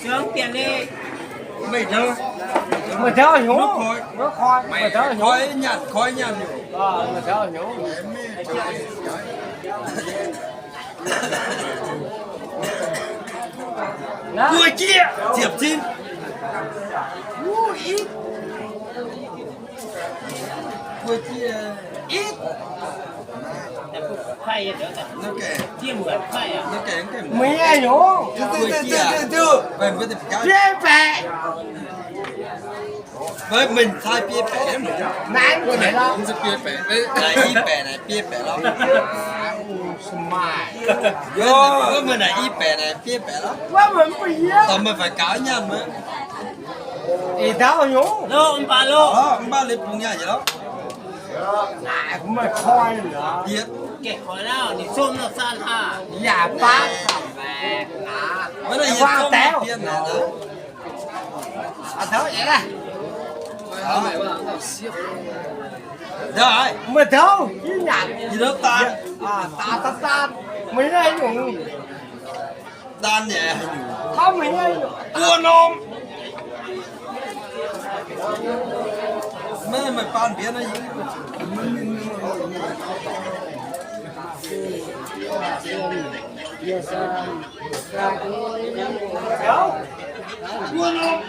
Sướng tiền đi. Mày thơ. Mày thơ hnyouv. Mày thơ hnyouv. Koi nhăn, koi nhăn nhủ. Mày thơ hnyouv. Cua chia, diệp xin. Cua chia. Ít. Mười hai nhổ. Biên bẻ. Với mình sai biên bẻ. Nãy mười hai lo. Biên bẻ. Là ít bẻ này, biên bẻ lắm. Smart. Với mình là ít bẻ này, biên bẻ lắm. Với mình phải nhớ. Tao mình phải cáo nhau mà. Ih, dauh nyungc. Lov, mv baac lov. Lov, mv baac liuz bungx yaac nyei lov. Naaic, mv maaih koi lorqc. Yie. Gengh koi lorqc, ninh zomv nor san haac. Yaac baav. Mv baac yie zomv bienv naaic. Aa, taux eix laaih. Aa, mv maaih taux, yie nyanc. Yie taux daan. Aa, daan, daan, daan. Meih naaiv nyungc. Daan nyei haaix nyungc? Taux meih nyei buo norm. Maiv maaih baan mbienv naaiv. Buo norm.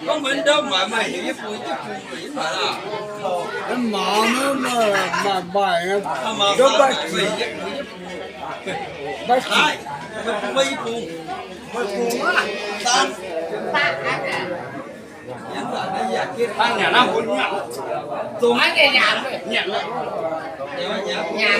Có mến đớp mà mày hiểu với Phùng chứ Phùng hiểu mà là. Nó mỏ nó, nó mà bài nó. Nó mà đớp bác sĩ. Bác sĩ. Mày Phùng, mày Phùng. Mày Phùng á. Tao. Tao nhà nó hôn nhau. Dùng. Anh nhà nhà. Nhà nhà. Nhà.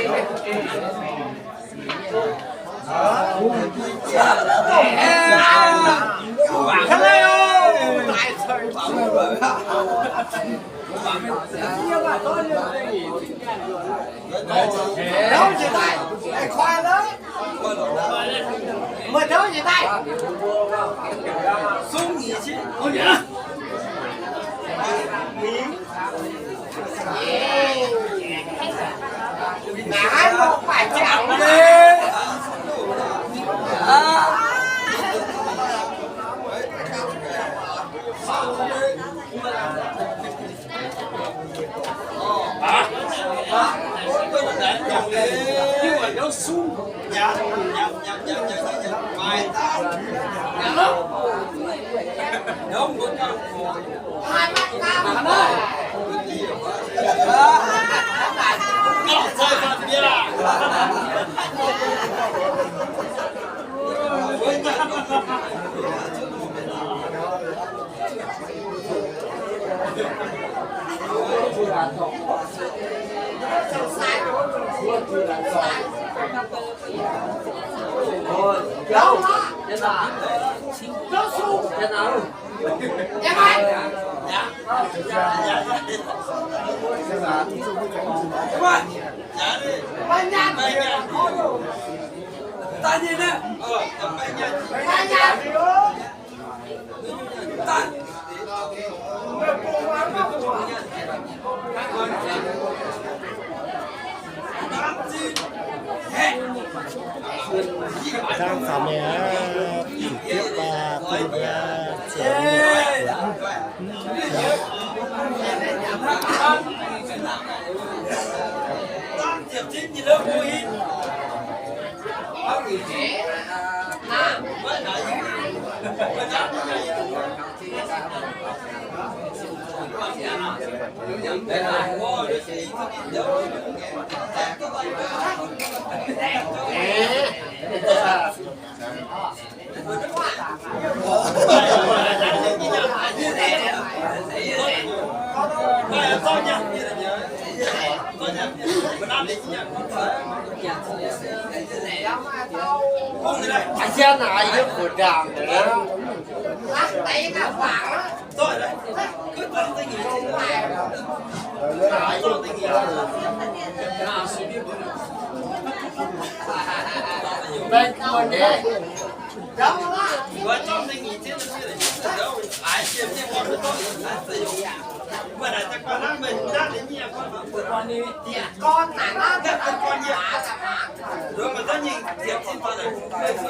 Dangh caux meih aqv, zuqc jiepv baac bun yie zuqc